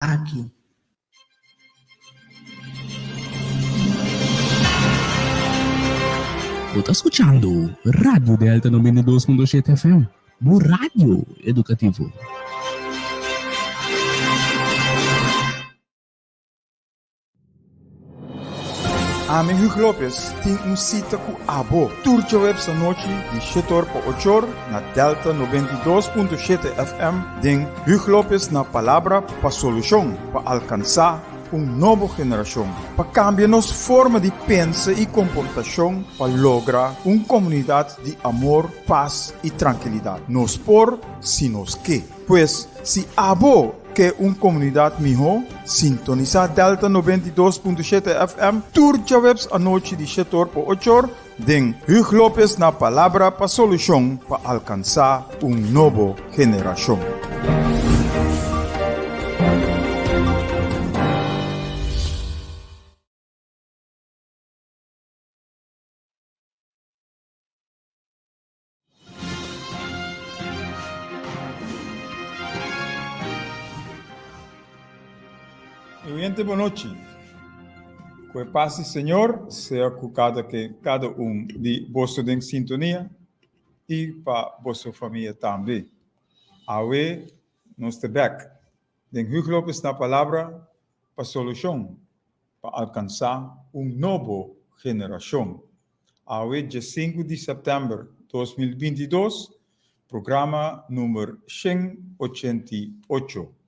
Aki. Bo ta skuchando Radio Delta 92.7 FM, bo radio edukativo. Ami Hugo Lopez tin un sita ku abo tur djaweps anochi di shetor pa ochor na Delta 92.7 FM den Hugo Lopez na Palabra pa Solushon pa alkansá un nobo generashon, pa kambia nos forma di pensa i komportashon pa logra un komunidat di amor, pas i trankilidat. Nos por si nos ke. Pues, si abo Ke un komunidat mihó? Sintonisá Delta 92.7 FM tur djaweps anochi di shetor pa ochor den Hugh Lopez na Palabra pa Solushon pa alkansá un nobo generashon. Mi oyente bonochi. Ku e pas di Señor sea ku kada ke kada un di boso den sintonia i pa boso famia tambe. Awe nos ta bek den Hugo Lopez na Palabra pa Solushon pa alkansá un nobo generashon. Awe djesinku di sèptèmber 2022, programa number 188.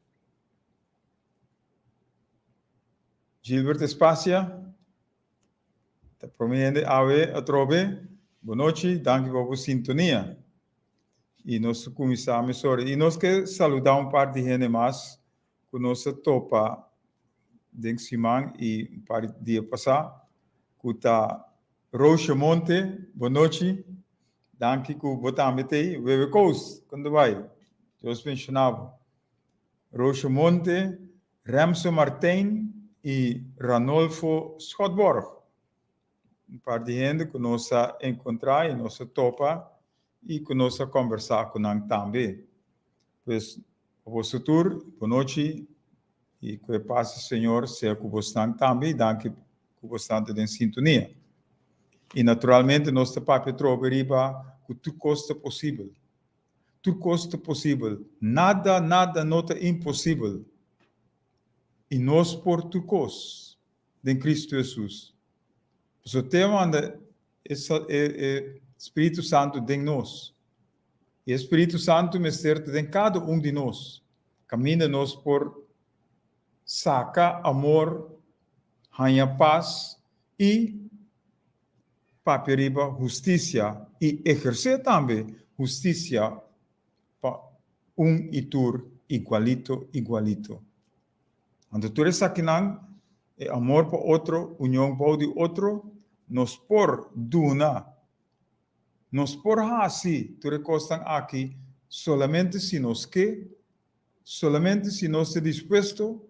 Gilbert Espacia ta prome hende awe atrobe. Bonochi, danki pa bo sintonia. I nos ta kuminsá mesora. I nos ke saludá un par di hende mas ku nos a topa den siman i un par di dia pasá, ku ta Roosje Monte, bonochi, danki ku bo tambe ta ei. Wewe Koos, kon ta bai? Dios benshoná bo. Roosje Monte, Remso Martijn i Ranolfo Schotborg. Un par di hende ku nos a enkontrá i nos a topa i ku nos a kòmbersá ku nan tambe. Pues, pa boso tur, bonochi i ku e pas di Señor sea ku bosnan tambe i danki ku bosnan ta den sintonia. I naturalmente nos ta papia trobe riba ku tur kos ta posibel. Tur kos ta posibel. Nada, nada no ta imposibel. I nos por tur kos den Kristu Hesus. Pasobra te manda e, e, e Spiritu Santu den nos. I e Spiritu Santu mester ta den kada un di nos, kaminda nos por saka amor, haña pas i papia riba hustisia i ehersé tambe hustisia pa un i tur igualito igualito. Anto tur esakinan, e amor pa otro, union bou di otro, nos por duna. Nos por hasi tur e kosnan aki solamente si nos ke, solamente si nos ta dispuesto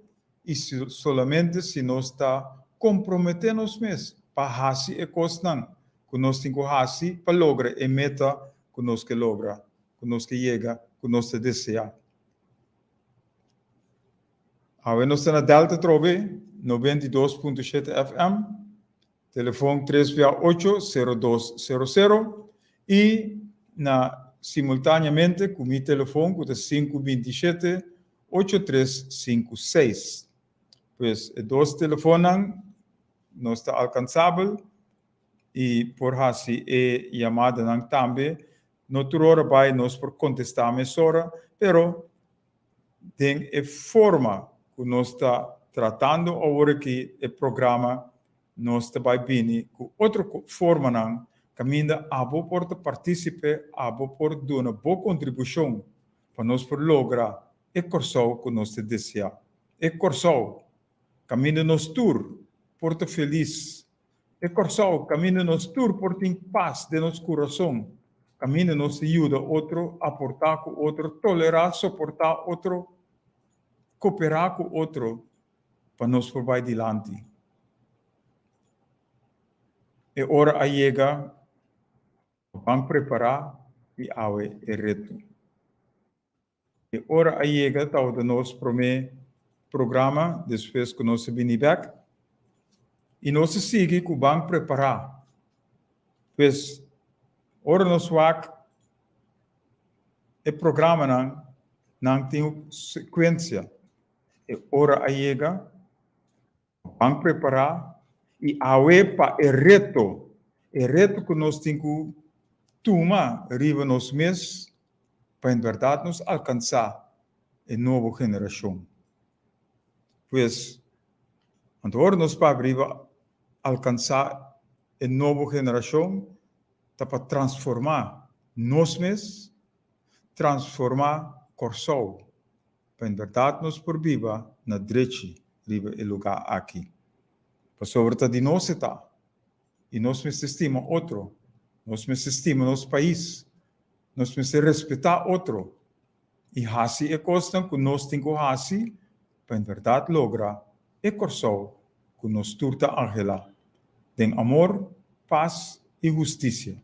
i solamente si nos ta komprometé nos mes pa hasi e kosnan ku nos tin ku hasi pa logra e meta ku nos ke logra, ku nos ke yega, ku nos ta deseá. Awe nos ta na Delta atrobe, 92.7 FM. Telefon tres via ocho, sero dos, sero sero i na simultaneamente ku mi telefon ku ta sinku 27, ocho tres sinku seis. Pues e dos telefonnan nos ta alkansabel i por hasi e yamadanan tambe. No tur ora bai nos por kontestá mesora, pero den e forma ku nos ta tratando awor aki e programa, nos ta bai bini ku otro formanan kaminda abo por ta partísipe, abo por duna bo kontribushon pa nos por logra e Kòrsou ku nos ta deseá. E Kòrsou kaminda nos tur por ta felis E Kòrsou kaminda nos tur por tin pas den nos kurason, kaminda nos ta yuda otro, aportá ku otro, tolerá, soportá otro, koperá ku otro pa nos por bai dilanti. E ora a yega pa ban prepará i awe e reto. E ora a yega tabata nos promé. programa despues ku nos a bini bèk. I nos a sigui ku ban prepará. Pues, ora nos wak e programanan, nan tin un sekuensia. E ora a yega, ban prepará i awe pa e reto, e reto ku nos tin ku tuma riba nos mes pa en bèrdat nos alkansá e nobo generashon. Pues, anto ora nos papia riba alkansá e nobo generashon ta pa transformá nos mes, transformá Kòrsou, pa en bèrdat nos por biba na drechi riba e lugá aki. Pasobra ta di nos e ta, i nos mester stima otro, nos mester stima nos pais, nos mester respetá otro i hasi e kosnan ku nos tin ku hasi pa en bèrdat logra e Kòrsou ku nos tur ta anhelá, den amor, pas i hustisia.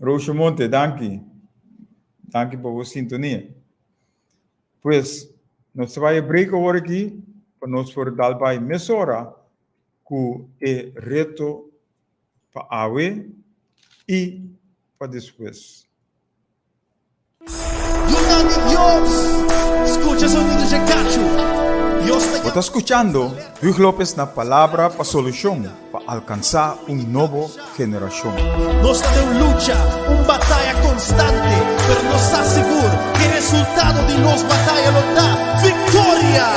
Roosje Monte, danki. Danki pa bo sintonia. Pues, nos ta bai e break awor aki pa nos por dal bai mesora ku e reto pa awe i pa despues. Yunan di Dios, skucha sonido dje kachu. Dios ta Bo ta skuchando Huug Lopez na Palabra pa Solushon pa alkansá un nobo generashon. Nos ta den un lucha, un bataya konstante, pero nos sa sigur ku e resultado di nos bataya lo ta viktoria!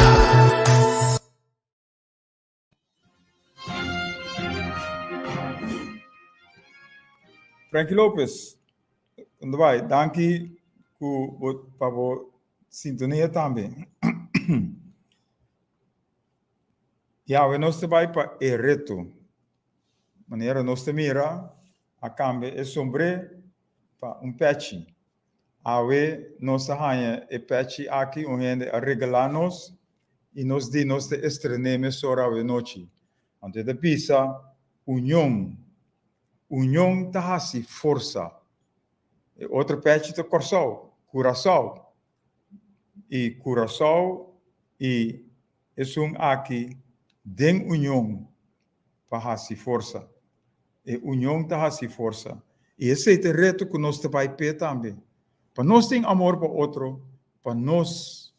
Frankie Lopez, Kon bai? Danki ku bo pa bo sintonia tambe. Yawe nos ta bai pa e reto. Manera nos ta mira a kambia e sombré pa un pechi. Awe nos a haña e pechi aki, un hende a regalá nos i nos di nos ta estrené mesora awe nochi. Anto e ta bisa union. Union ta hasi forsa. E otro pechi ta Kòrsou, Curaçao. I Curaçao i esun aki den union pa hasi forsa. E union ta hasi forsa. I esei ta e reto ku nos ta bai p'e tambe. Pa nos tin amor pa otro, pa nos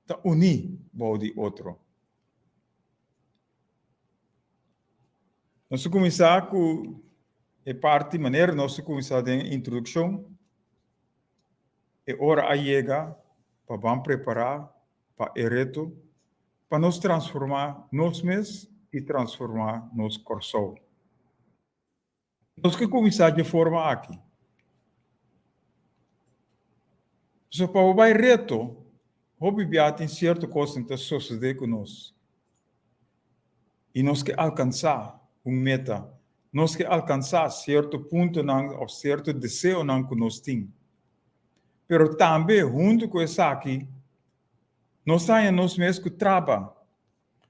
ta uní bou di otro. Nos a kuminsá ku e parti manera nos a kuminsá den e introdukshon. E ora a yega pa ban prepará pa e reto pa nos transformá nos mes i transformá nos Kòrsou. Nos ke kuminsá dje forma aki. So pa bo bai reto, hopi bia tin sierto kosnan ta sosodé ku nos. I nos ke alkansá un meta, nos ke alkansá sierto puntonan òf sierto deseonan ku nos tin. Pero tambe huntu ku esaki nos ta haña nos mes ku traba,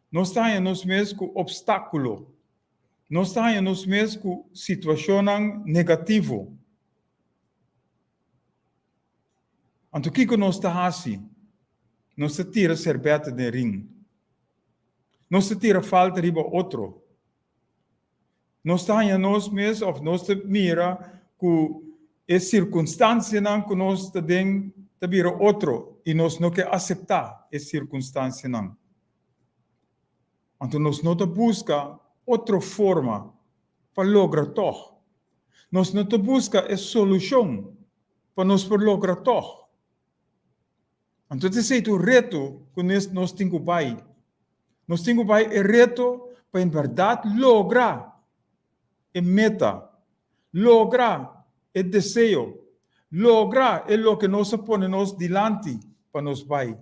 nos ta haña nos mes ku opstákulo, nos ta haña nos mes ku situashonnan negativo. Anto kiko nos ta hasi? Nos ta tira serbète den rin. Nos ta tira falta riba otro. Nos ta haña nos mes òf nos ta mira ku e sirkunstansianan ku nos ta den ta bira otro i nos no ke aseptá e sirkunstansianan. Anto nos no ta buska otro forma pa logra tòg. Nos no ta buska e solushon pa nos por logra tòg. Anto esei ta un reto ku nos tin ku bai. Nos tin ku bai e reto pa en bèrdat logra e meta, logra e deseo, logra e loke nos a pone nos dilanti pa nos bai.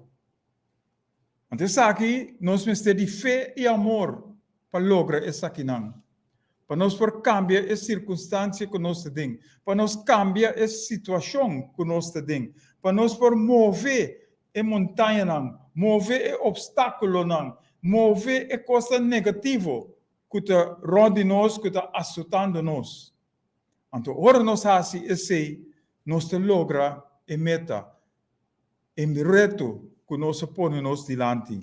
Anto esaki nos mester di fe i amor pa logra esakinan. Pa nos por kambia e sirkunstansia ku nos ta den, pa nos kambia e situashon ku nos ta den, pa nos por move e montañanan, move e opstákulonan, move e kosnan negativo ku ta rònt di nos, ku ta asotando nos. Anto ora nos hasi esei, nos ta logra e meta. E reto. ku nos a pone nos dilanti.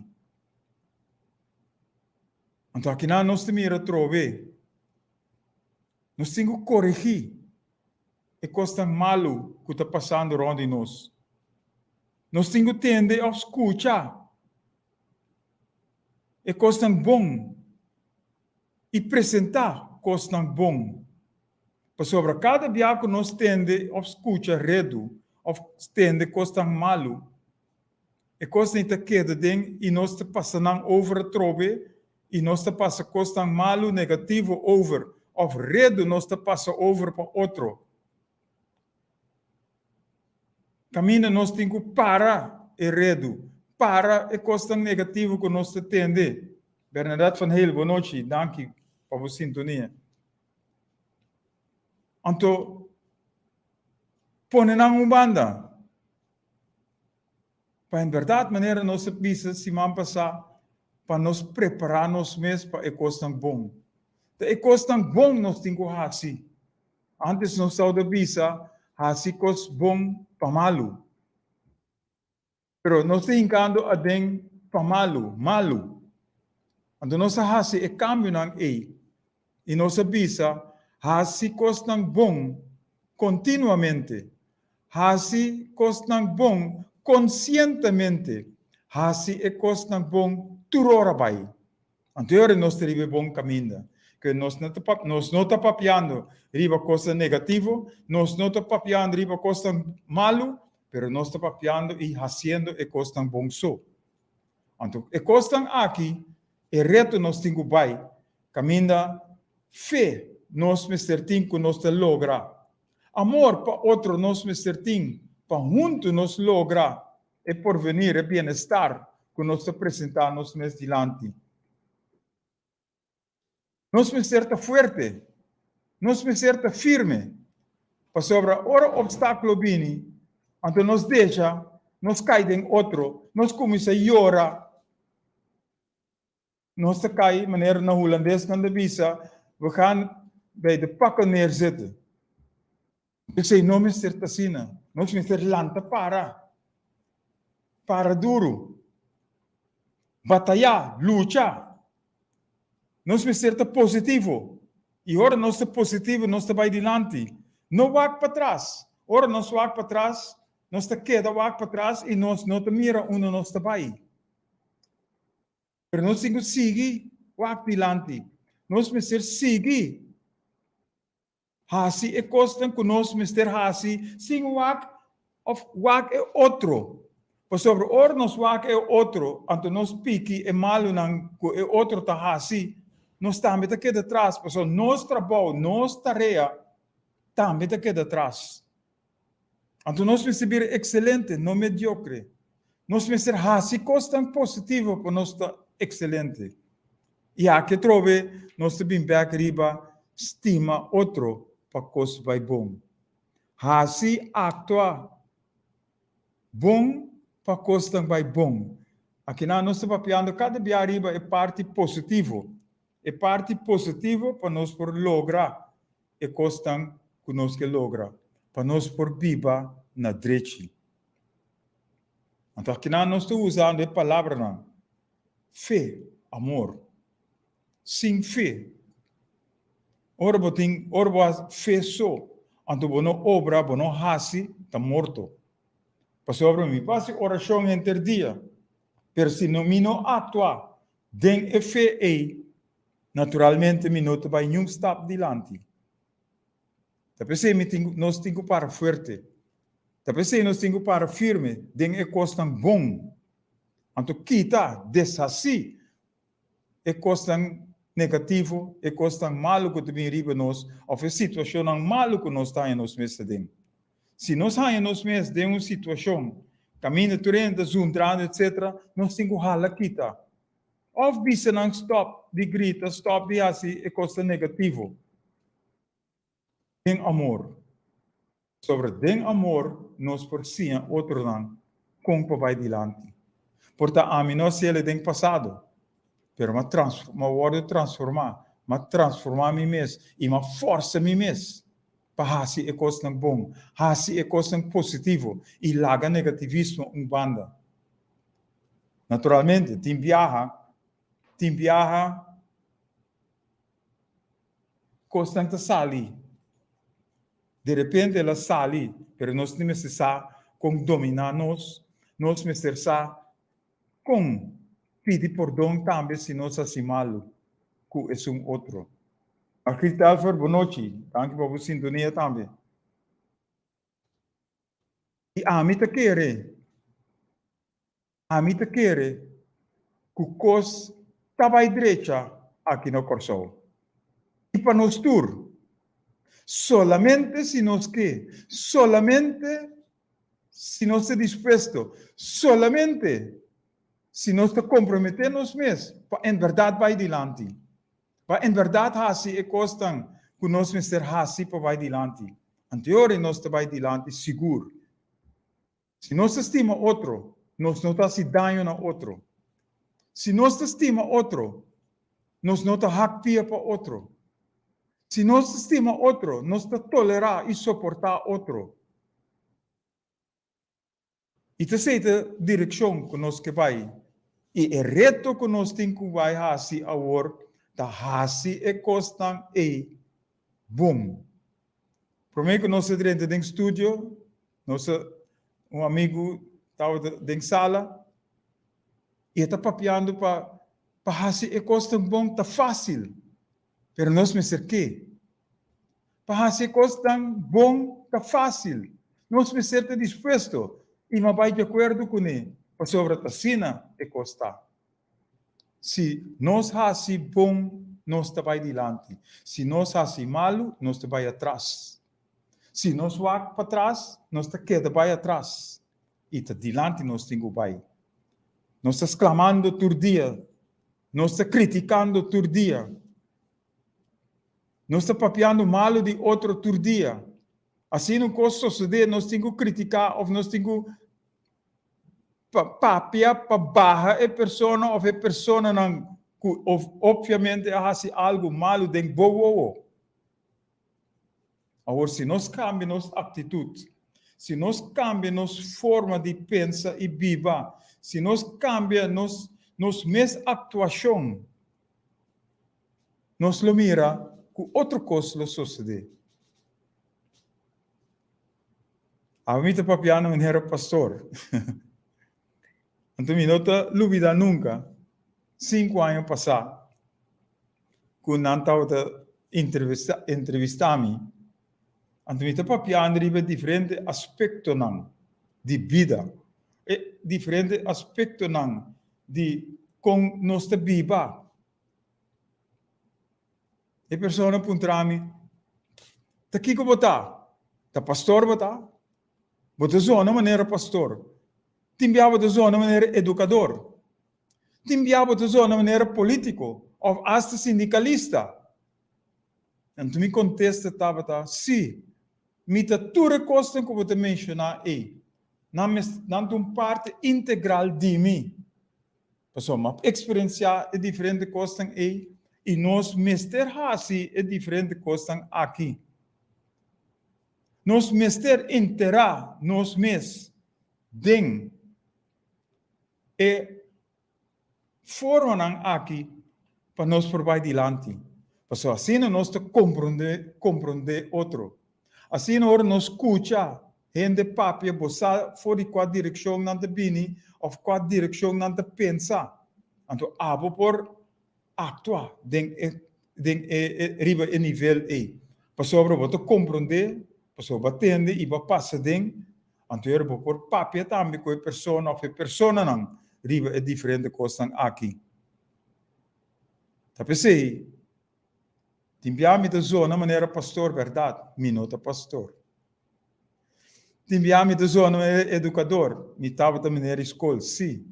Anto akinan nos ta mira atrobe, nos tin ku koregí e kosnan malu ku ta pasando rònt di nos. Nos tin ku tende òf skucha e kosnan bon i presentá kosnan bon. Pasobra kada bia ku nos tende òf skucha redu òf tende kosnan malu, e kosnan ei ta keda den i nos ta pasa nan over atrobe i nos ta pasa kosnan malu, negativo over òf redu nos ta pasa over pa otro. Kaminda nos tin ku para e redu, para e kosnan negativo ku nos ta tende. Bernadette van Heel, bonochi, danki pa bo sintonia. Anto, pone nan un banda. Pa en bèrdat, manera nos a bisa siman pasá, pa nos prepará nos mes pa e kosnan bon. Ta e kosnan bon nos tin ku hasi. Ántes nos tabata bisa, hasi kos bon pa malu. Pero nos ta hinkando aden pa malu, malu. Anto nos a hasi e kambionan ei i nos a bisa, hasi kosnan bon kontinuamente, hasi kosnan bon konsientemente, hasi e kosnan bon tur ora bai. Anto e ora nos ta riba e bon kaminda. Ke nos no ta nos no ta papiando riba kosnan negativo, nos no ta papiando riba kosnan malu, pero nos ta papiando i hasiendo e kosnan bon so. Anto e kosnan aki, e reto nos tin ku bai, kaminda fe nos mester tin ku nos ta logra. Amor pa otro nos mester tin pa huntu nos logra e porvenir, e bienestar ku nos ta presentá nos mes dilanti. Nos mester ta fuerte, nos mester ta firme, pasobra ora opstákulo bini, anto nos deja, nos kai den otro, nos kuminsá yora, nos ta kai, manera na hulandes nan ta bisa, we gaan bij de pakken neerzitten. P'esei no mester ta asina. Nos mester lanta para. Para duru. Batayá, lucha. Nos mester ta positivo. I ora nos ta positivo, nos ta bai dilanti. No wak patras. Ora nos wak patras, nos ta keda wak patras i nos no ta mira unda nos ta bai. Pero nos tin ku sigui wak dilanti. Nos mester sigui Hasi e kosnan ku nos mester hasi sin wak òf wak e otro. Pasobra ora nos wak e otro, anto nos piki e malunan ku e otro ta hasi, nos tambe ta keda tras, pasobra nos trabou, nos tarea tambe ta keda tras. Anto nos mester bira ekselente, no mediokre. Nos mester hasi kosnan positivo pa nos ta ekselente. I aki atrobe nos ta bin bek riba stima otro pa kos bai bon. Hasi aktua bon pa kosnan bai bon. Akinan nos ta papiando kada bia riba e parti positivo. E parti positivo pa nos por logra e kosnan ku nos ke logra, pa nos por biba na drechi. Anto akinan nos ta usando e palabranan fe, amor. Sin fe, ora bo tin, ora bo a fe so, anto bo no obra, bo no hasi, ta morto. Pasobra mi por hasi orashon henter dia, pero si no mi no aktua den e fe ei, Naturalmente mi no ta bai niun stap dilanti. Ta p'esei mi tin nos tin ku para fuerte. Ta p'esei nos tin ku para firme den e kosnan bon. Anto kita, deshasí e kosnan negativo, e kosnan malu ku ta bin riba nos òf e situashonnan malu ku nos ta haña nos mes aden. Si nos haña nos mes den un situashon kaminda tur hende ta zundrando etsetera, nos tin ku hala kita. Òf bisa nan stòp di grita, stòp di hasi e kosnan negativo. Den amor. Pasobra den amor nos por siña otronan kon pa bai dilanti. Por ta ami no a hasiel den pasado, pero m'a m'a wòrdu transformá, m'a transformá mi mes i m'a fòrsa mi mes pa hasi e kosnan bon, hasi e kosnan positivo i laga negativismo un banda. Naturalmente, tin biaha, tin biaha kosnan ta sali. De repente el a sali, pero nos tin mester sa kon dominá nos, nos mester sa kon pidi pordon tambe si nos hasi malu ku esun otro. Margriet Telfer, bonochi. Danki pa bo sintonia tambe. I ami ta kere, ami ta kere ku kos ta bai drecha aki na Kòrsou. I pa nos tur. Solamente si nos ke, solamente si nos ta dispuesto, solamente si nos ta komprometé nos mes pa en bèrdat bai dilanti. Pa en bèrdat hasi e kosnan ku nos mester hasi pa bai dilanti. Anteori nos ta bai dilanti sigur. Si nos ta stima otro, nos no ta hasi daño na otro. Si nos ta stima otro, nos no ta hak pia pa otro. Si nos ta stima otro, nos ta tolerá i soportá otro. I ta esei ta direkshon ku nos ke bai. I e reto ku nos tin ku bai hasi awor ta hasi e kosnan ei bon. Promé ku nos a drenta den studio, nos a un amigu tabata den sala i e ta papiando pa pa hasi e kosnan bon ta fásil, pero nos mester ke. Pa hasi e kosnan bon ta fásil. Nos mester ta dispuesto i no bai di akuerdo kuné, pasobra ta asina e kos ta. Si nos hasi bon, nos ta bai dilanti. Si nos hasi malu, nos ta bai atras. Si nos wak patras, nos ta keda bai atras. I ta dilanti nos tin ku bai. Nos ta sklamando tur dia. Nos ta kritikando tur dia. Nos ta papiando malu di otro tur dia. Asina un kos sosodé, nos tin ku kritiká òf nos tin ku papia pa baha e persona òf e personanan ku opviamente a hasi algu malu den bo wowo. Awor, si nos kambia nos aktitut, si nos kambia nos forma di pensa i biba, si nos kambia nos nos mes aktuashon, nos lo mira ku otro kos lo sosodé. Awe mi ta papia na manera pastor. Anto mi no ta lubida nunka, sinku aña pasá, ku nan tabata entrevista entrevistá mi. Anto mi ta papiando riba diferente aspektonan di bida, e diferente aspektonan di kon nos ta biba. E persona puntra mi, Ta kiko bo ta? Ta pastor bo ta? Bo ta zona manera pastor. Tin bia bo ta zona manera edukador. Tin bia bo ta zona manera polítiko òf asta sindikalista. Anto mi kontesta tabata, Sí, mi ta tur e kosnan ku bo ta menshoná ei. Nan mes, nan ta un parti integral di mi. Pasobra mi a eksperensiá e diferente kosnan ei i nos mester hasi e diferente kosnan aki. Nos mester enterá nos mes den e formanan aki pa nos por bai dilanti. Pasobra asina nos ta komprondé komprondé otro. Asina ora nos skucha hende papia bo sa for di kua direkshon nan ta bini òf kua direkshon nan ta pensa. Anto abo por aktua den e den e e riba e nivel ei. Pasobra bo ta komprondé, pasobra bo a tende i bo a pasa den Anto ora bo por papia tambe ku e persona òf e personanan riba e diferente kosnan aki. Ta p'esei, tin bia mi ta zona manera pastor, bèrdat, mi no ta pastor. Tin bia mi ta zona manera edukador, mi tabata manera di skol, sí.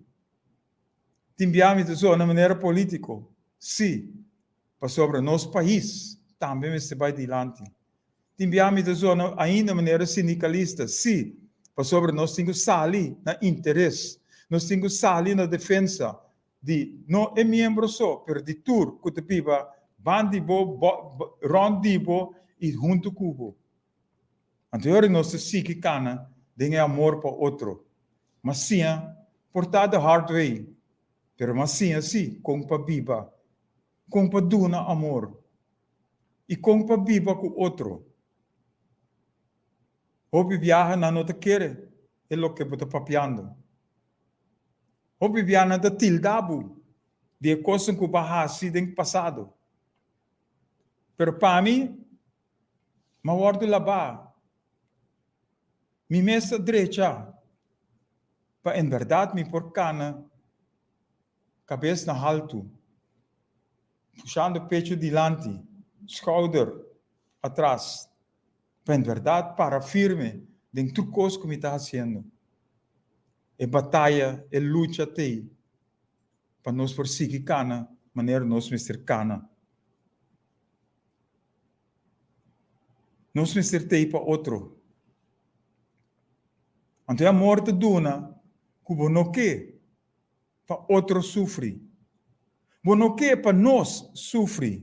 Tin bia mi ta zona manera polítiko, sí, pasobra nos pais tambe mester bai dilanti. Tin bia mi ta zona ainda manera sindikalista, sí, pasobra nos tin ku sali na interes, nos tin ku sali na defensa di no e miembro so, pero di tur ku ta biba ban di bo, rònt di bo i huntu ku bo. Anto e ora nos ta sigui kana den e amor pa otro. Ma siña por ta the hard way. Pero m'a siña sí kon pa biba, kon pa duna amor i kon pa biba ku otro. Hopi biaha nan no ta kere e loke bo ta papiando. Hopi biaha nan ta tilda bo di e kosnan ku bo a hasi den pasado. Pero pa mi, m'a wòrdu labá. Mi mes ta drecha pa en bèrdat mi por kana kabes na haltu, pushando pechu dilanti, skouder atras, pa en bèrdat para firme den tur kos ku mi ta hasiendo. E bataya, e lucha t'ei pa nos por sigui kana manera nos mester kana. Nos mester t'ei pa otro. Anto e amor ta duna ku bo no ke pa otro sufri. Bo no ke pa nos sufri.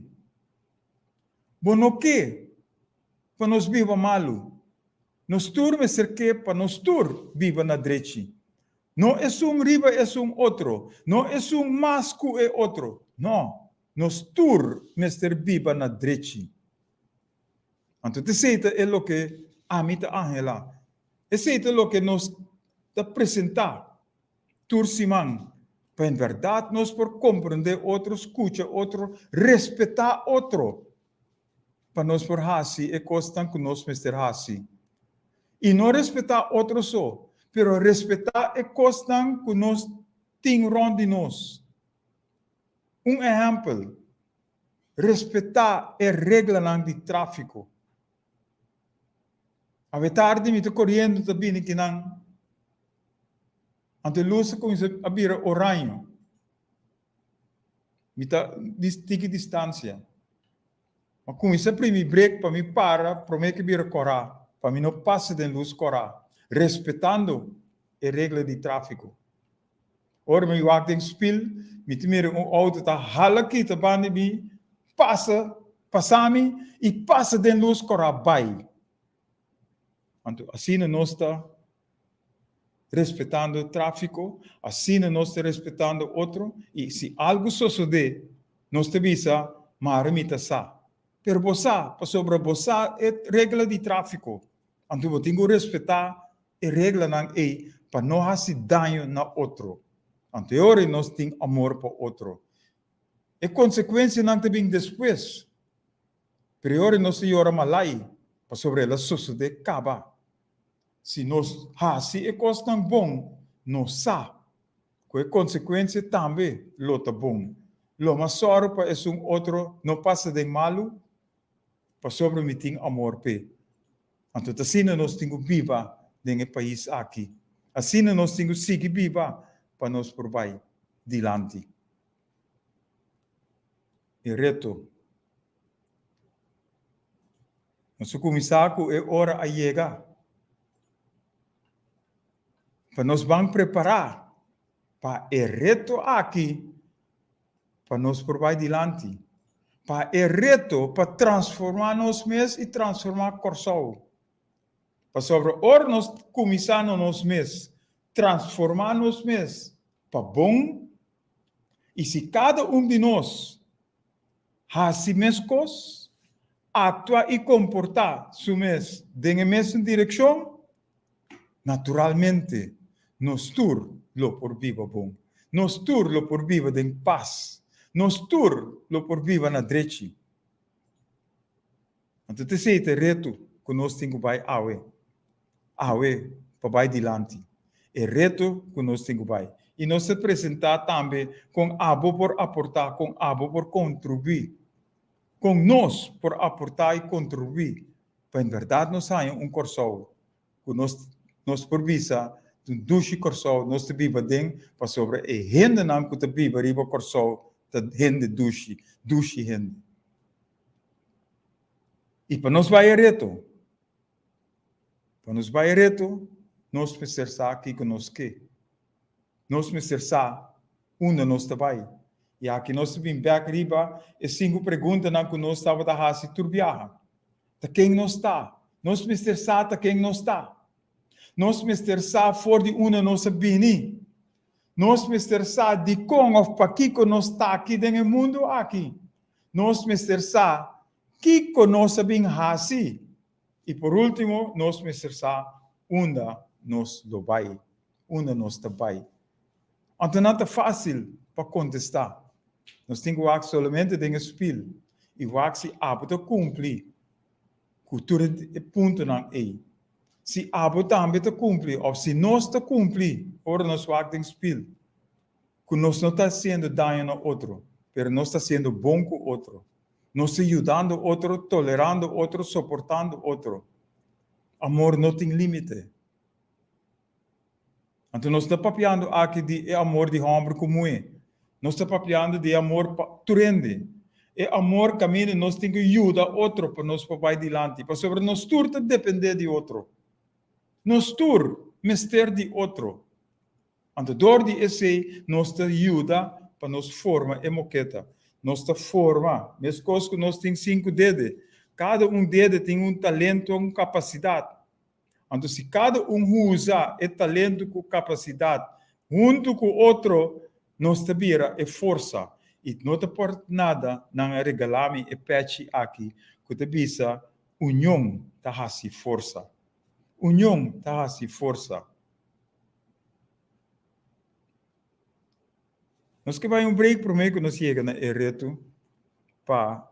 Bo no ke pa nos biba malu. Nos tur mester ke pa nos tur biba na drechi. No esun riba esun otro, no esun mas ku e otro. No, nos tur mester biba na drechi. Anto esei ta e loke ami ta anhelá. Esei ta loke nos ta presentá tur siman, pa en bèrdat nos por komprendé otro, skucha otro, respetá otro, pa nos por hasi e kosnan ku nos mester hasi. I no respetá otro so, pero respetá e kosnan ku nos tin rònt di nos. Un ehèmpel, respetá e reglanan di tráfiko. Awe tardi mi ta koriendo ta bini kinan, anto e lus a kuminsá a bira oraño. Mi ta tiki distansia. Ma kuminsá primi brek pa mi para promé ke bira kòrá, pa mi no pasa den lus kòrá, respetando e regla di tráfiko. Ora mi wak den spil, mi ta mira un outo ta hala kita banda di mi, pasa, pasa mi i pasa den lus kòrá bai. Anto asina nos ta respetando tráfiko, asina nos ta respetando otro i si algu sosodé nos ta bisa mare mi ta sa. Pero bo sa pasobra bo sa e regla di tráfiko, anto bo tin ku respetá e reglanan ei pa no hasi daño na otro. Anto e ora nos tin amor pa otro. E konsekuensianan ta bin despues, pero e ora nos ta yora malai pasobra el a sosodé kaba. Si nos hasi e kosnan bon, nos sa ku e konsekuensia tambe lo ta bon. Lo mas sòru pa esun otro no pasa den malu, pasobra mi tin amor p'e. Anto ta asina nos tin ku biba den e pais aki. Asina nos tin ku sigui biba pa nos por bai dilanti. E reto. Nos a kuminsá ku e ora a yega pa nos ban prepará pa e reto aki pa nos por bai dilanti, pa e reto pa transformá nos mes i transformá Kòrsou. Pasobra ora nos kuminsá na nos mes transformá nos mes pa bon i si kada un di nos hasi meskos, aktua i komportá su mes den e mesun direkshon, naturalmente nos tur lo por biba bon. Nos tur lo por biba den pas. Nos tur lo por biba na drechi. Anto ta esei ta e reto ku nos tin ku bai awe, awe pa bai dilanti. E reto ku nos tin ku bai. I nos ta presentá tambe kon abo por aportá, kon abo por kontribuí, kon nos por aportá i kontribuí pa en bèrdat nos haña un Kòrsou ku nos nos por bisa ta un dushi Kòrsou nos ta biba den pasobra e hendenan ku ta biba riba Kòrsou ta hende dushi, dushi hende. I pa nos bai e reto, pa nos bai e reto, nos mester sa kiko nos ke. Nos mester sa unda nos ta bai. I aki nos ta bin bek riba e sinku preguntanan ku nos tabata hasi tur biaha. Ta ken nos ta? Nos mester sa ta ken nos ta. Nos mester sa for di unda nos a bini. Nos mester sa dikon òf pakiko nos ta aki den e mundu aki. Nos mester sa kiko nos a bin hasi. I por último, nos mester sa unda nos lo bai, unda nos ta bai. Anto nan ta fásil pa kontestá. Nos tin ku wak solamente den e spil i wak si abo ta kumpli ku tur e puntonan ei. Si abo tambe ta kumpli òf si nos ta kumpli ora nos wak den spil ku nos no ta hasiendo daño na otro, pero nos ta hasiendo bon ku otro. Nos ta yudando otro, tolerando otro, soportando otro. Amor no tin límite. Anto nos ta papiando aki di e amor di hòmber ku muhé. Nos ta papiando di e amor pa tur hende. E amor kaminda nos tin ku yuda otro pa nos por bai dilanti, pasobra nos tur ta dependé di otro. Nos tur mester di otro. Anto dor di esei nos ta yuda pa nos forma e moketa. Nos ta forma, meskos ku nos tin sinku dede, kada un dede tin un talento, un kapasidat. Anto si kada un usa e talento ku kapasidat huntu ku otro, nos ta bira e forsa. I no ta por nada nan a regalá mi e pèchi aki ku ta bisa, Union ta hasi forsa. Union ta hasi forsa. Nos ke bai un break promé ku nos yega na e reto pa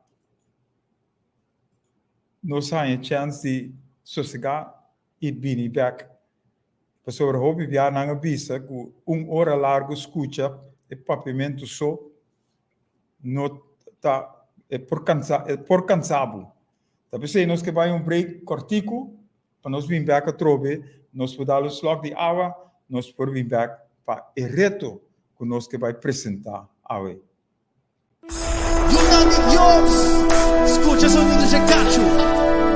nos haña chèns di sosegá i bini bèk. Pasobra hopi bia nan a bisa ku un ora largu skucha e papiamentu so no ta e por kansa e por kansa bo. Ta p'esei nos ke bai un break kòrtiku pa nos bin bèk atrobe, nos por dal un slòk di awa, nos por bin bèk pa e reto ku nos ke bai presentá awe. Yunan di Dios, scucha sonido dje cachu.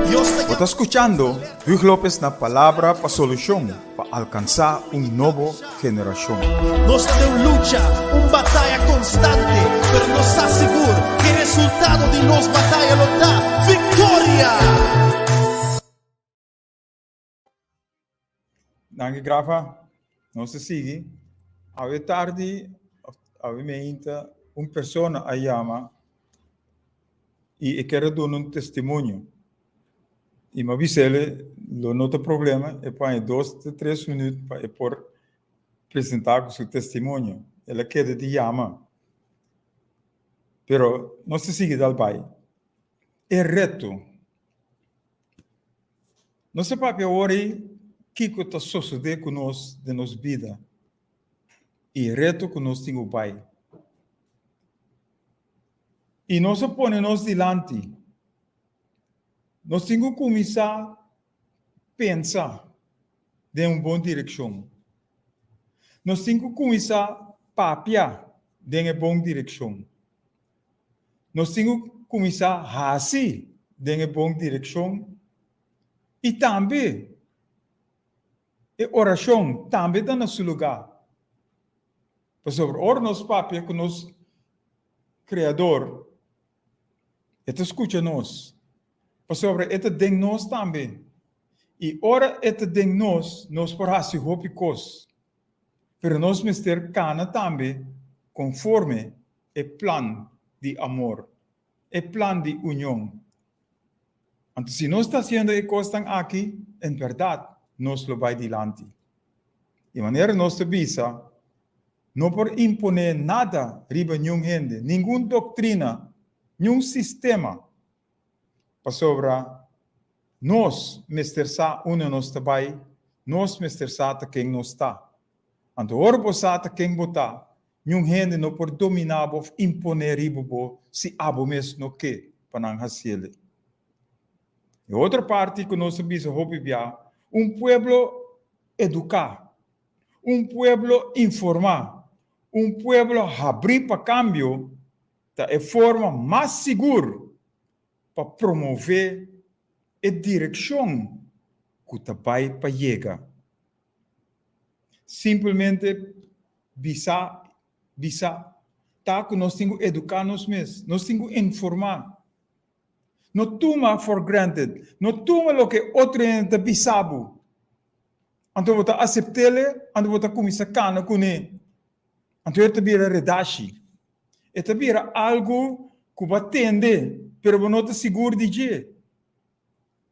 Dios ta Bo ta skuchando Hugh Lopez na Palabra pa Solushon pa alkansá un nobo generashon. Nos ta den un lucha, un bataya constante, pero nos sa sigur cu e resultado di nos bataya lo ta victoria! Danki Grafa. Nos ta sigui. Awe tardi, awe meinta, un persona a yama i e kier a duna un testimonio. I mi a bis'el lo no ta problema, e por haña dos te tres minuut pa e por presentá ku su testimonio. El a keda di yama. Pero nos ta sigui dal bai. E reto. Nos ta papia awor ei kiko ta sosodé ku nos den nos bida i e reto ku nos tin ku bai. I nos a pone nos dilanti. Nos tin ku kuminsá pensa den un bon direkshon. Nos tin ku kuminsá papia den e bon direkshon. Nos tin ku kuminsá hasi den e bon direkshon i tambe e orashon tambe ta na su lugá. Pasobra ora nos papia ku nos Kreador, e ta skucha nos, pasobra e ta den nos tambe. I ora e ta den nos, nos por hasi hopi kos. Pero nos mester kana tambe konforme e plan di amor, e plan di union. Anto si nos ta hasiendo e kosnan aki, en bèrdat nos lo bai dilanti. Di manera nos ta bisa, no por imponé nada riba niun hende, ningun doktrina, niun sistema, pasobra nos mester sa unda nos ta bai, nos mester sa ta ken nos ta. Anto ora bo sa ta ken bo ta, niun hende no por dominá bo òf imponé riba bo si abo mes no ke pa nan hasiel. E otro parti ku nos a bisa hopi bia, un pueblo eduká, un pueblo informá, un pueblo habrí pa kambio ta e forma mas sigur pa promové e direkshon ku ta bai pa yega. Simplemente bisa, bisa ta ku nos tin ku eduká nos mes, nos tin ku informá. No tuma for granted, no tuma loke otro hende ta bisa bo. Anto bo ta asept'el, anto bo ta kuminsá kana kuné. Anto e ta bira redashi. E ta bira algu ku bo a tende, pero bo no ta sigur di dje.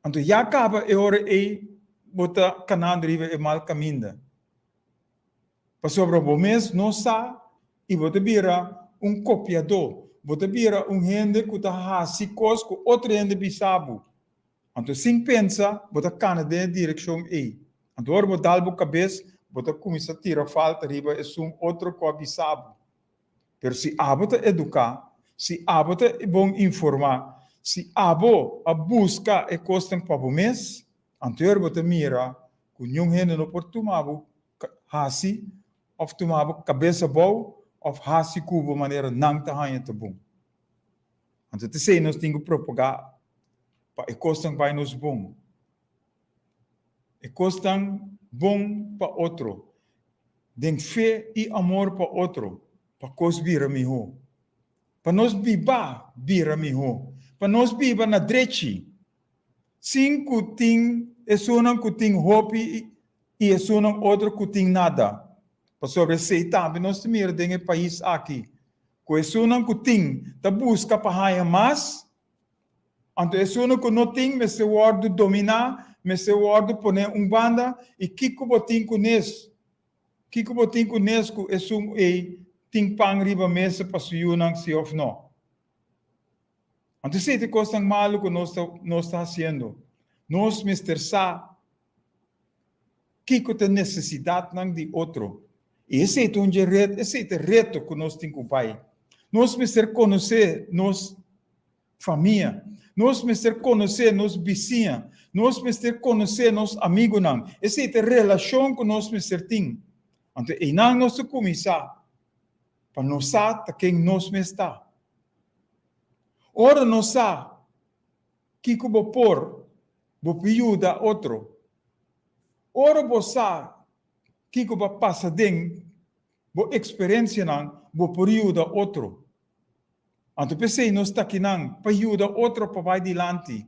Anto ya kaba e ora ei bo ta kanando riba e mal kaminda. Pasobra bo mes no sa i bo ta bira un kopiadó, bo ta bira un hende ku ta hasi kos ku otro hende bisa bo. Anto sin pensa bo ta kana den e direkshon ei. Anto ora bo dal bo kabes, bo ta kuminsá tira falta riba esun otro ku a bisa bo. Pero si abo ta eduká, si abo ta bon informá, si abo a buska e kosnan pa bo mes, anto ora bo ta mira ku niun hende no por tuma bo hasi òf tuma bo kabes abou òf hasi ku bo manera nan ta haña ta bon. Anto ta esei nos tin ku propagá pa e kosnan bai nos bon. E kosnan bon pa otro, den fe i amor pa otro, pa kos bira mihó. Pa nos biba bira mihó. Pa nos biba na drechi, sin ku tin esunnan ku tin hopi i esunnan otro ku tin nada. Pasobra esei tambe nos ta mira den e pais aki, ku esunnan ku tin ta buska pa haña mas, anto esunnan ku no tin mester wòrdu dominá, mester wòrdu poné un banda, i kiko bo tin ku nes? Kiko bo tin ku nes ku esun ei tin pan riba mesa pa su yunan, si òf no? Anto esei ta e kosnan malu ku nos ta nos ta hasiendo. Nos mester sa kiko ta e nesesidatnan di otro. I esei ta un dje ret, esei ta e reto ku nos tin ku bai. Nos mester konosé nos famia. Nos mester konosé nos bisiña. Nos mester konosé nos amigunan. Esei ta e relashon ku nos mester tin. Anto einan nos ta kuminsá pa nos sa ta ken nos mes ta. Ora nos sa kiko bo por, bo por yuda otro. Ora bo sa kiko bo a pasa den bo eksperensianan, bo por yuda otro. Anto p'esei nos ta akinan, pa yuda otro pa bai dilanti.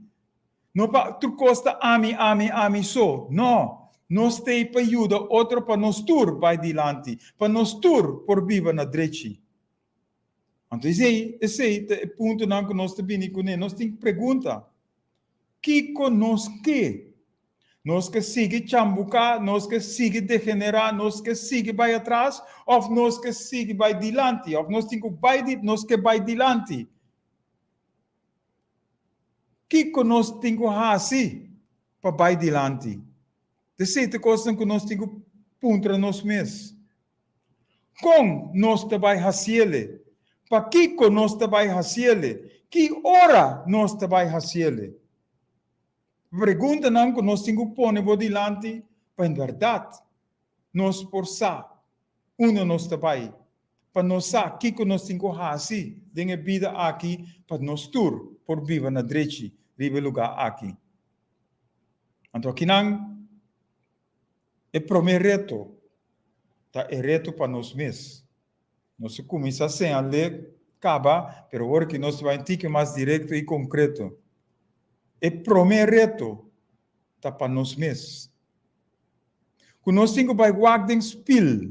No pa tur kos ta ami, ami, ami so. No! Nos t'ei pa yuda otro pa nos tur bai dilanti, pa nos tur por biba na drechi. Anto esei, esei ta e puntonan ku nos ta bini kuné. Nos tin pregunta, Kiko nos ke? Nos ke sigui chambuká, nos ke sigui degenerá, nos ke sigui bai atras òf nos ke sigui bai dilanti? Òf nos tin ku bai di, nos ke bai dilanti? Kiko nos tin ku hasi pa bai dilanti? Ta esei ta e kosnan ku nos tin ku puntra nos mes. Kon nos ta bai hasiele? Pakiko nos ta bai hasiele? Ki ora nos ta bai hasiele? Preguntanan ku nos tin ku pone bo dilanti pa en bèrdat nos por sa unda nos ta bai, pa nos sa kiko nos tin ku hasi den e bida aki pa nos tur por biba na drechi riba e lugá aki. Anto akinan E promé reto ta e reto pa nos mes. Nos a kuminsá señal'é kaba, pero awor ki nos ta bai un tiki mas direkto i konkreto. E promé reto ta pa nos mes. Ku nos tin ku bai wak den spil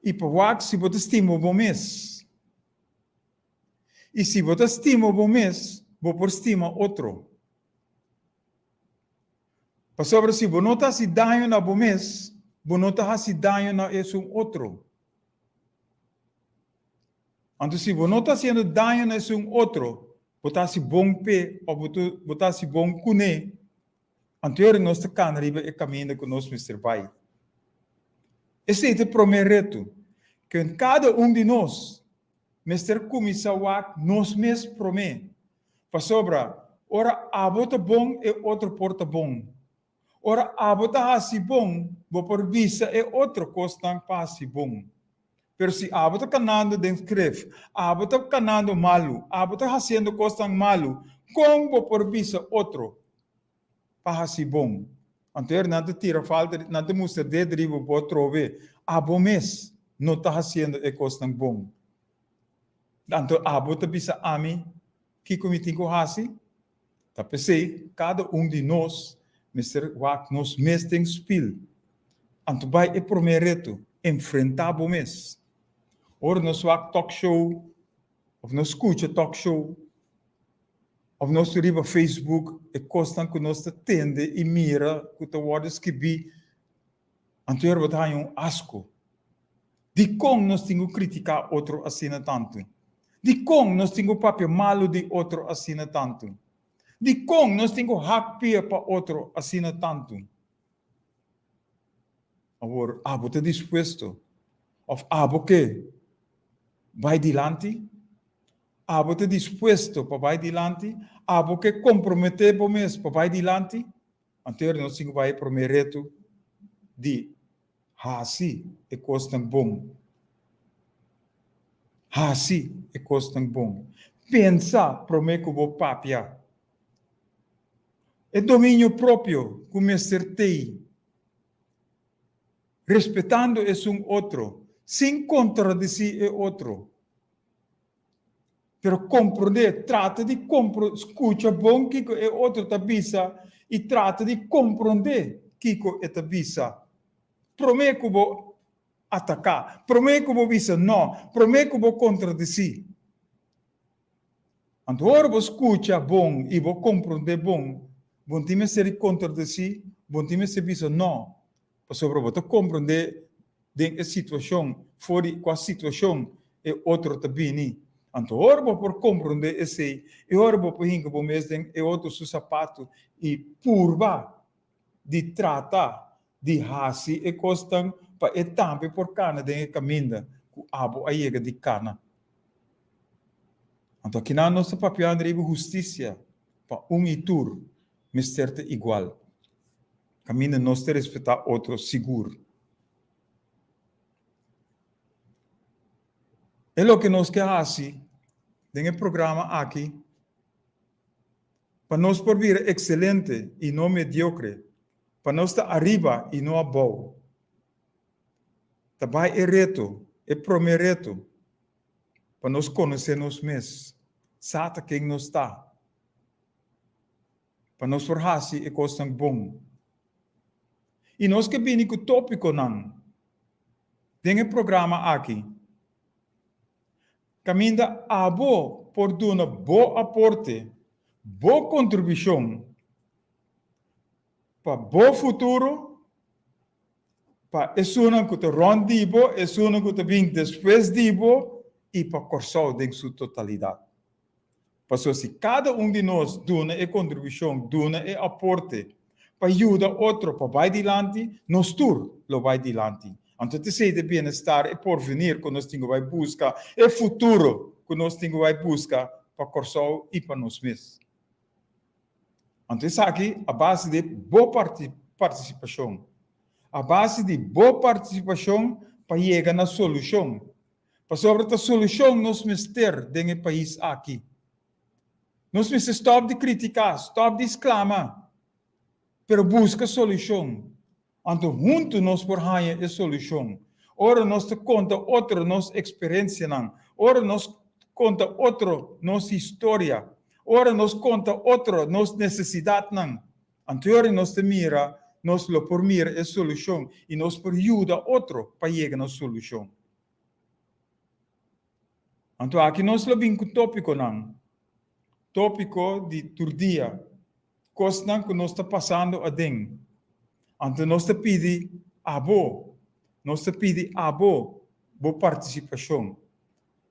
i pa wak si bo ta stima bo mes. I si bo ta stima bo mes, bo por stima otro. Pasobra si bo no ta hasi daño na bo mes, bo no ta hasi daño na esun otro. Anto si bo no ta hasiendo daño na esun otro, bo ta hasi bon p'e òf bo ta hasi bon kuné, anto ora nos ta kana riba e kaminda ku nos mester bai. Esei ta e promé reto ku kada un di nos mester kuminsá wak nos mes promé. Pasobra ora abo ta bon e otro por ta bon. Ora abo ta hasi bon, bo por bisa e otro kosnan pa hasi bon. Pero si abo ta kanando den skref, abo ta kanando malu, abo ta hasiendo kosnan malu, kon bo por bisa otro pa hasi bon? Anto er nan ta tira falta, nan ta mustra ded riba bo atrobe, abo mes no ta hasiendo e kosnan bon. Anto abo ta bisa ami kiko mi tin ku hasi? Ta p'esei kada un di nos mester wak nos mes den spil. Anto bai e promé reto. Enfrentá bo mes. Ora nos wak talk show òf nos skucha talk show òf nos ta riba Facebook, e kosnan ku nos ta tende i mira ku ta wòrdu skibí, anto bo ta haña un asko. Dikon nos tin ku kritiká otro asina tantu? Dikon nos tin ku papia malu di otro asina tantu? Dikon nos tin ku hak pia pa otro asina tantu? Awor, abo ta dispuesto òf abo ke bai dilanti? Abo ta dispuesto pa bai dilanti? Abo ke komprometé bo mes pa bai dilanti? Anto nos tin ku bai e promé reto di hasi e kosnan bon. Hasi e kosnan bon. Pensa promé ku bo papia. E dominio propio ku mester tei, respetando esun otro, sin kontradisí e otro. Pero komprondé, trata di kompro, skucha bon kiko e otro ta bisa i trata di komprondé kiko e ta bisa. Promé ku bo ataká, promé ku bo bisa nò, promé ku bo kontradisí. Anto ora bo skucha bon i bo komprondé bon, bo no tin mester di kontradesí, bo no tin mester bisa nò, pasobra bo ta komprondé den e situashon, for di kua situashon e otro ta bini. Anto ora bo por komprondé esei, e ora bo por hinka bo mes den e otro su sapatu i purba di trata di hasi e kosnan pa e tambe por kana den e kaminda ku abo a yega di kana. Anto akinan nos ta papiando riba hustisia pa un i tur mester ta igual, kaminda nos ta respetá otro sigur. E loke nos ke hasi den e programa aki pa nos por bira ekselente i no mediokre, pa nos ta ariba i no abou. Ta bai e reto, e promé reto, pa nos konosé nos mes, sa ta ken nos ta, pa nos por hasi e kosnan bon. I nos ke bini ku tópikonan den e programa aki, kaminda abo por duna bo aporte, bo kontribushon pa bo futuro, pa esunnan ku ta rònt di bo, esunnan ku ta bin despues di bo i pa Kòrsou den su totalidat. Pasobra si kada un di nos duna e kontribushon, duna e aporte pa yuda otro pa bai dilanti, nos tur lo bai dilanti. Anto ta esei ta e bienestar, e porvenir ku nos tin ku bai buska, e futuro ku nos tin ku bai buska pa Kòrsou i pa nos mes. Anto esaki a base di bo partisipashon. A base di bo partisipashon pa yega na solushon. Pasobra ta solushon nos mester den e pais aki. Nos mester stòp di kritiká, stòp di sklama, pero buska solushon. Anto huntu nos por haña e solushon. Ora nos ta konta otro nos eksperensianan, ora nos konta otro nos historia, ora nos konta otro nos nesesidatnan, anto ora nos ta mira, nos lo por mira e solushon i nos por yuda otro pa yega na solushon. Anto aki nos lo bin ku tópikonan, tópiko di tur dia, kosnan ku nos ta pasando aden. Anto nos ta pidi abo, nos ta pidi abo bo partisipashon,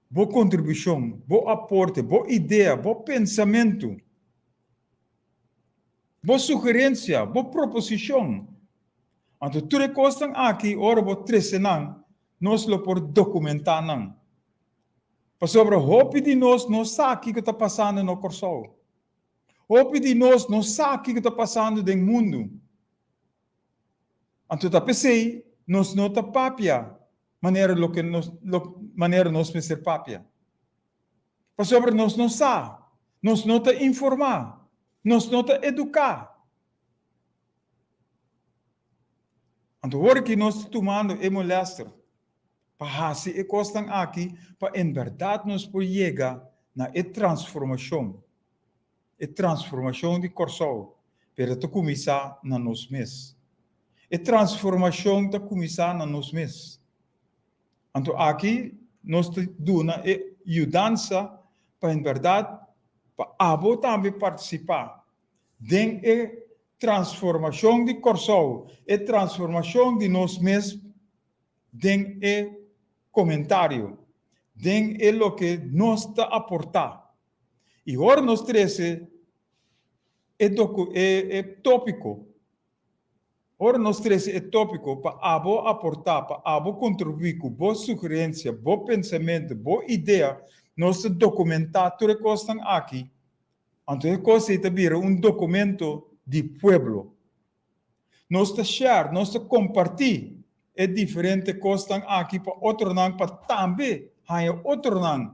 bo kontribushon, bo aporte, bo idea, bo pensamentu, bo sugerensia, bo proposishon. Anto tur e kosnan aki ora bo trese nan, Nos lo por dokumentá nan. Pasobra hopi di nos no sa kiko ta pasando na Kòrsou. Hopi di nos no sa kiko ta pasando den mundu. Anto ta p'esei nos no ta papia manera loke nos manera nos mester papia. Pasobra nos no sa, nos no ta informá, nos no ta eduká. Anto ora ki nos ta tumando e molester pa hasi e kosnan aki pa en bèrdat nos por yega na e transformashon, e transformashon di Kòrsou, pero ta kuminsá na nos mes. E transformashon ta kuminsá na nos mes. Anto aki nos ta duna e yudansa pa en bèrdat pa abo tambe partisipá den e transformashon di Kòrsou, e transformashon di nos mes den e komentario, den e loke nos ta aportá. I ora nos trese e doku e e tópiko, ora nos trese e tópiko pa abo aportá, pa abo kontribuí ku bo sugerensia, bo pensamentu, bo idea, nos ta dokumentá tur e kosnan aki. Anto e kos ei ta bira un dokumento di pueblo. Nos ta share, nos ta kompartí e diferente kosnan aki pa otronan pa tambe haña otronan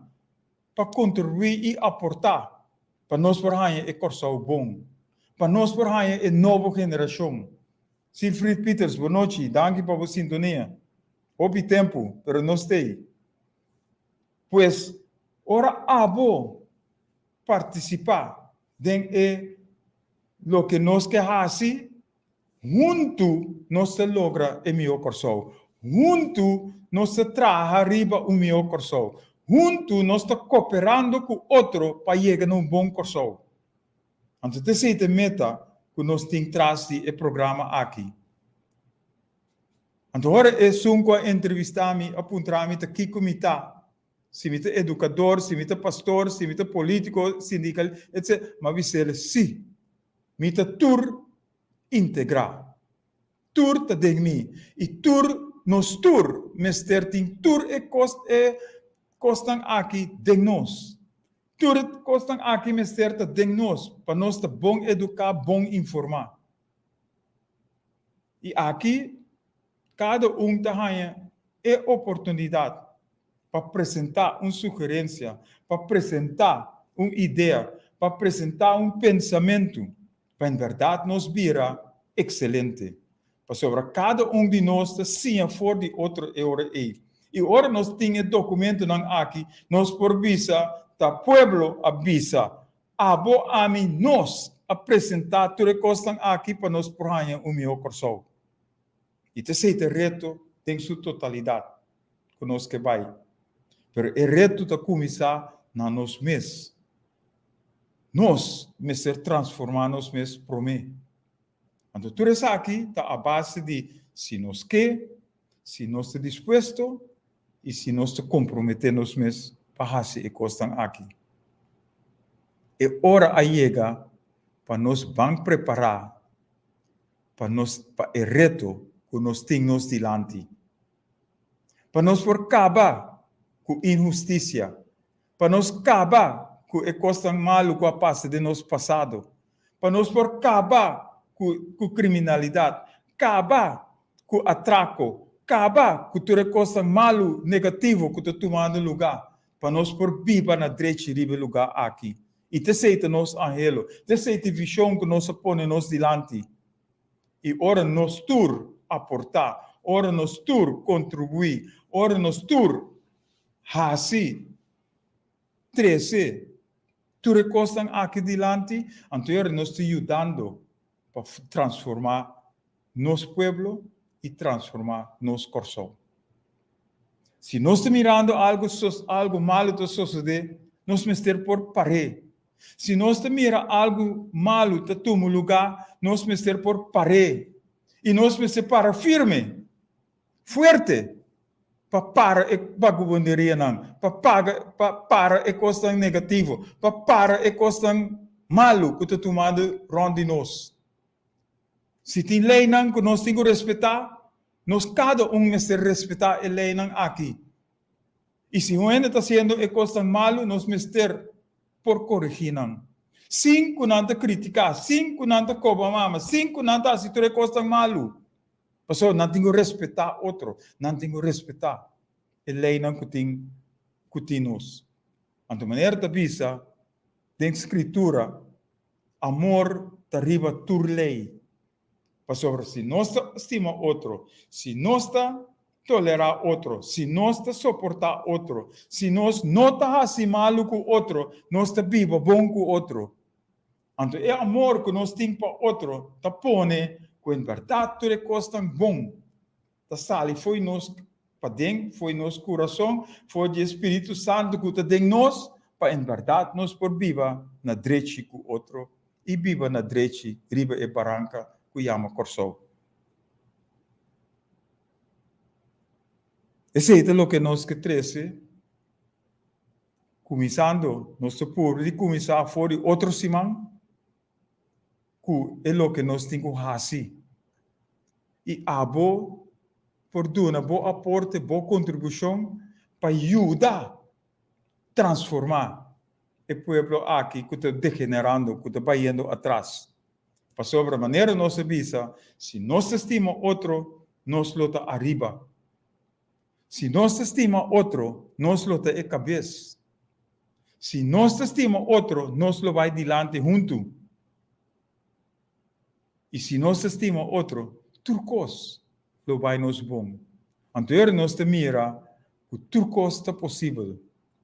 pa kontribuí i aportá pa nos por haña e Kòrsou bon, pa nos por haña e nobo generashon. Siegfried Pieters, bonochi, danki pa bo sintonia. Hopi tempu, pero nos t'ei. Pues, ora abo partisipá den e loke nos ke hasi, huntu nos ta logra e mihó Kòrsou. Huntu nos ta traha riba un mihó Kòrsou. Huntu nos ta koperando ku otro pa yega na un bon Kòrsou. Anto ta esei ta e meta ku nos tin tras di e programa aki. Anto ora esun ku a entrevistá mi a puntra mi ta kiko mi ta, si mi ta edukador, si mi ta pastor, si mi ta polítiko, sindikal, etc. Mi a bis'el, sí, mi ta tur integrá. Tur ta den mi i tur, nos tur mester tin tur e kos, e kosnan aki den nos. Tur e kosnan aki mester ta den nos pa nos ta bon eduká, bon informá. I aki kada un ta haña e oportunidat pa presentá un sugerensia, pa presentá un idea, pa presentá un pensamentu, pa en bèrdat nos bira ekselente. Pasobra kada un di nos ta siña for di otro e ora ei. I ora nos tin e dokumentonan aki, nos por bisa ta pueblo a bisa Abo, ami, nos a presentá tur e kosnan aki pa nos por haña un mihó Kòrsou. I ta esei ta e reto den su totalidat ku nos ke bai. Pero e reto ta kuminsá na nos mes. Nos mester transformá nos mes promé. Anto tur esaki ta a base di si nos ke, si nos ta dispuesto i si nos ta komprometé nos mes pa hasi e kosnan aki. E ora a yega pa nos ban prepará pa nos pa e reto ku nos tin nos dilanti. Pa nos por kaba ku inhustisia, pa nos kaba ku e kosnan malu ku a pasa den nos pasado, pa nos por kaba ku ku kriminalidat, kaba ku atrako, kaba ku tur e kosnan malu, negativo ku ta tumando lugá, pa nos por biba na drechi riba e lugá aki. I ta esei ta nos anhelo, ta esei ta e vishon ku nos a pone nos dilanti. I ora nos tur aportá, ora nos tur kontribuí, ora nos tur hasi, trese tur e kosnan aki dilanti, anto e ora nos ta yudando pa transformá nos pueblo i transformá nos Kòrsou. Si nos ta mirando algu algu malu ta sosodé, nos mester por par'é. Si nos ta mira algu malu ta tuma lugá, nos mester por par'é. I nos mester para firme, fuerte, pa para e bagabunderianan, pa paga, pa para e kosnan negativo, pa para e kosnan malu ku ta tumando rònt di nos. Si tin leinan ku nos tin ku respetá, nos kada un mester respetá e leinan aki. I si un hende ta hasiendo e kosnan malu, nos mester por koregí nan. Sin ku nan ta kritiká, sin ku nan ta koba mama, sin ku nan ta hasi tur e kosnan malu. Pasobra nan tin ku respetá otro, nan tin ku respetá e leinan ku tin ku tin nos. Anto manera ta bisa den Skritura, amor ta riba tur lei. Pasobra si nos ta stima otro, si nos ta tolerá otro, si nos ta soportá otro, si nos no ta hasi malu ku otro, nos ta biba bon ku otro. Anto e amor ku nos tin pa otro ta pone ku en bèrdat tur e kosnan bon ta sali fo'i nos. paden, fo'i nos kurason, for di e Spiritu Santu ku ta den nos, pa en bèrdat nos por biba na drechi ku otro i biba na drechi riba e baranka ku yama Kòrsou. Esei ta loke nos ke trese, kuminsando, nos ta puru di kuminsá for di otro siman ku e loke nos tin ku hasi. I abo por duna bo aporte, bo kontribushon pa yuda transformá e pueblo aki ku ta degenerando, ku ta bayendo atras. Pasobra manera nos a bisa, si nos ta stima otro, nos lo ta ariba. Si nos ta stima otro, nos lo ta e kabes. Si nos ta stima otro, nos lo bai dilanti huntu. I si nos ta stima otro, tur kos lo bai nos bon. Anto ora nos ta mira ku tur kos ta posibel,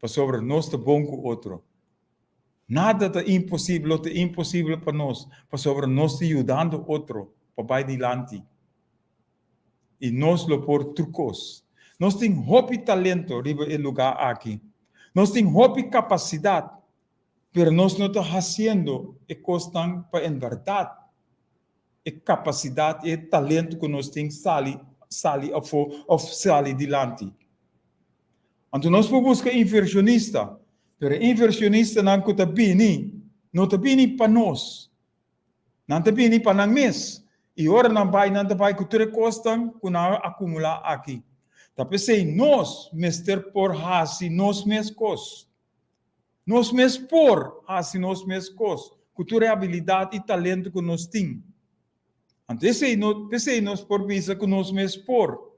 pasobra nos ta bon ku otro. Nada ta imposibel, lo ta imposibel pa nos, pasobra nos ta yudando otro pa bai dilanti. I nos lo por tur kos. Nos tin hopi talento riba e lugá aki. Nos tin hopi kapasidat, pero nos no ta hasiendo e kosnan pa en bèrdat e kapasidat i e talento ku nos tin sali sali afó òf sali dilanti. Anto nos por buska invershonista, pero e invershonistanan ku ta bini no ta bini pa nos. Nan ta bini pa nan mes, i ora nan bai nan ta bai ku tur e kosnan ku nan a akumulá aki. Ta p'esei nos mester por hasi nos mes kos. Nos mes por hasi nos mes kos ku tur e abilidat i talento ku nos tin. Anto esei no, p'esei nos por bisa ku nos mes por.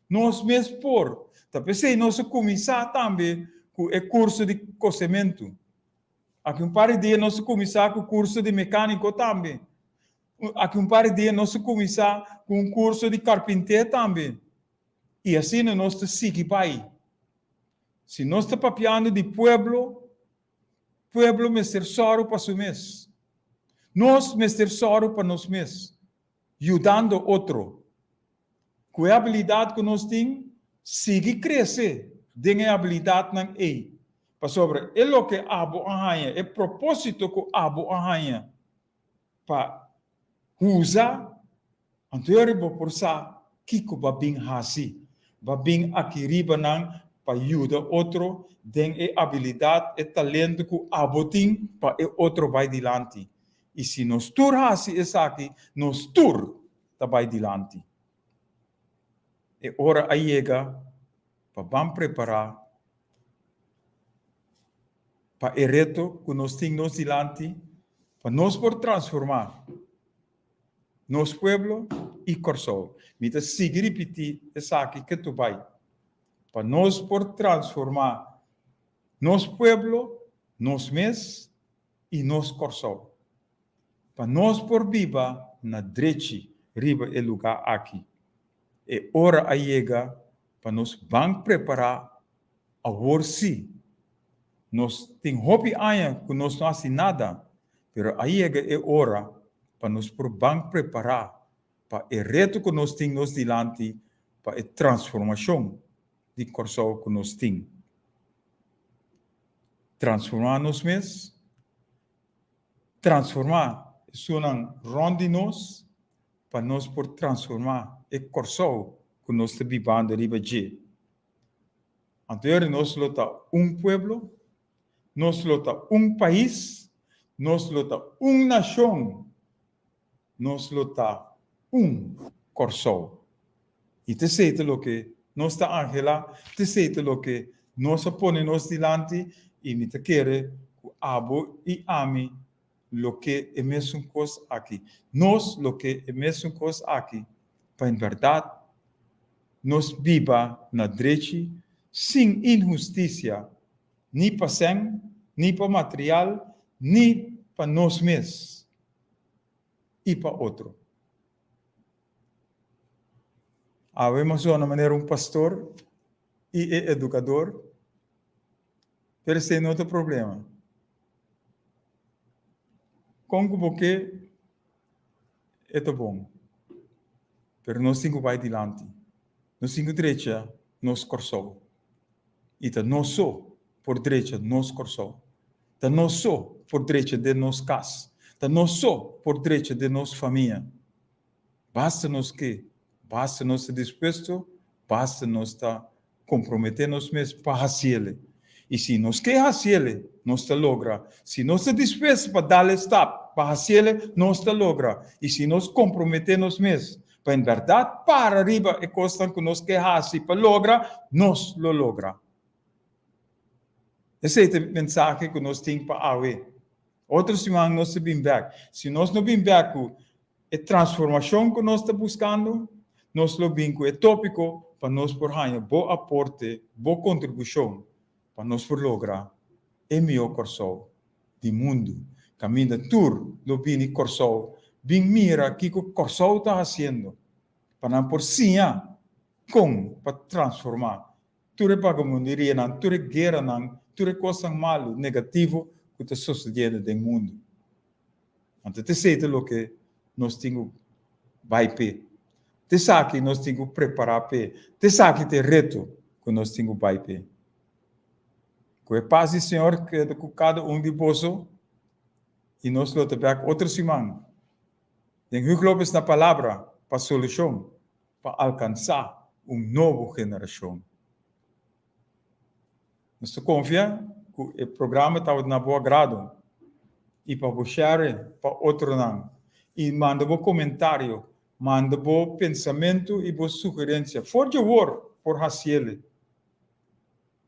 Nos mes por. Ta p'esei nos a kuminsá tambe ku e kurso di kosementu. Aki un par di dia nos a kuminsá ku kurso di mekániko tambe. Aki un par di dia nos a kuminsá ku un kurso di karpinté tambe. I asina nos ta sigui bai. Si nos ta papiando di pueblo, pueblo mester sòru pa su mes. Nos mester sòru pa nos mes, yudando otro. Ku e abilidat ku nos tin, sigui krese den e abilidatnan ei, pasobra e loke abo a haña, e propósito ku abo a haña pa usa, anto yori bo por sa kiko bo a bin hasi. Bo a bin aki riba nan pa yuda otro den e abilidat, e talento ku abo tin pa e otro bai dilanti. I si nos tur hasi esaki, nos tur ta bai dilanti. E ora a yega pa ban prepará pa e reto ku nos tin nos dilanti pa nos por transformá nos pueblo i Kòrsou. Mi ta sigui ripití esaki ketu bai, pa nos por transformá nos pueblo, nos mes i nos Kòrsou. Pa nos por biba na drechi riba e lugá aki. E ora a yega pa nos ban prepará awor sí. Nos tin hopi aña ku nos no hasi nada, pero a yega e ora pa nos por ban prepará pa e reto ku nos tin nos dilanti pa e transformashon di Kòrsou ku nos tin. Transformá nos mes, transformá esunnan rònt di nos pa nos por transformá e Kòrsou ku nos ta bibando riba dje. Anto eri nos lo ta un pueblo, nos lo ta un pais, nos lo ta un nashon, nos lo ta un Kòrsou. I ta esei ta loke nos ta anhelá, ta esei ta loke nos a pone nos dilanti i mi ta kere ku abo i ami lo ke e mesun kos aki. Nos lo ke e mesun kos aki pa en bèrdat nos biba na drechi sin inhustisia, ni pa sèn, ni pa material, ni pa nos mes i pa otro. Awe mi a zona manera un pastor i e edukador, pero esei no ta problema. Kon ku bo ke, e ta bon. Pero nos tin ku bai dilanti. Nos tin ku drecha. nos Kòrsou. I ta nos so por drecha nos Kòrsou. Ta nos so por drecha den nos kas. Ta nos so por drecha den nos famia. Basta nos ke, basta nos ta dispuesto, basta nos ta komprometé nos mes pa hasiele. I si nos ke hasiele, nos ta logra. Si nos ta dispuesto pa dal e stap pa hasiele, nos ta logra. I si nos komprometé nos mes pa en bèrdat para riba e kosnan ku nos ke hasi pa logra, nos lo logra. Esei ta e mensahe ku nos tin pa awe. Otro siman nos ta bin bèk. Si nos no bin bèk ku e transformashon ku nos ta buskando, nos lo bin ku e tópiko pa nos por haña bo aporte, bo kontribushon pa nos por logra e mihó Kòrsou di mundu. Kaminda tur lo bini Kòrsou bin mira kiko Kòrsou ta hasiendo pa nan por siña kon pa transformá tur e bagamunderianan, tur e gueranan, tur e kosnan malu, negativo ku ta sosediendo den mundu. Anto t'esei ta loke nos tin ku bai p'e. T'esaki nos tin ku prepará p'e. T'esaki ta e reto ku nos tin ku bai p'e. Ku e pas di Señor keda ku kada un di boso i nos lo ta bèk otro siman den Huug Lopez na Palabra pa Solushon pa alkansá un nobo generashon. Nos ta konfia ku e programa tabata na bo agrado i pa bo share pa otronan i manda bo komentario, manda bo pensamentu i bo sugerensia for di awor por hasiele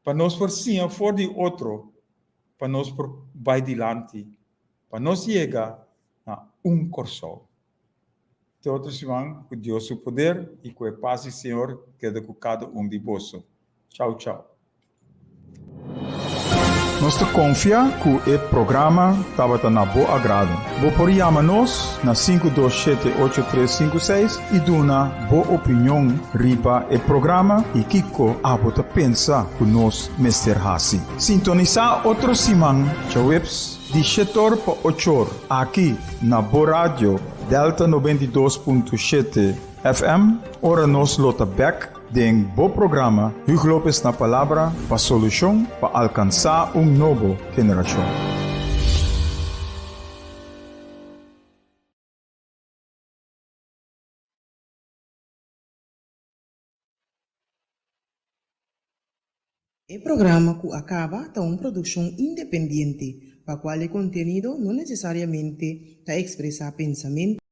pa nos por siña for di otro pa nos por bai dilanti pa nos yega na un Kòrsou. Te otro siman ku Dios su poder i ku e pas di Señor keda ku kada un di boso. Chau chau. Nos ta konfia ku e programa tabata na bo agrado. Bo por yama nos na 527 8356 i duna bo opinion riba e programa i kiko abo ta pensa ku nos mester hasi. Sintonisá otro siman djaweps di shetor pa ochor aki na bo radio Delta 92.7 FM ora nos lo ta bek den bo programa Huug Lopez na Palabra pa solushon pa alkansá un nobo generashon. E programa ku a kaba ta un produkshon independiente, pa kual e kontenido no nesesariamente ta ekspresá pensamentu.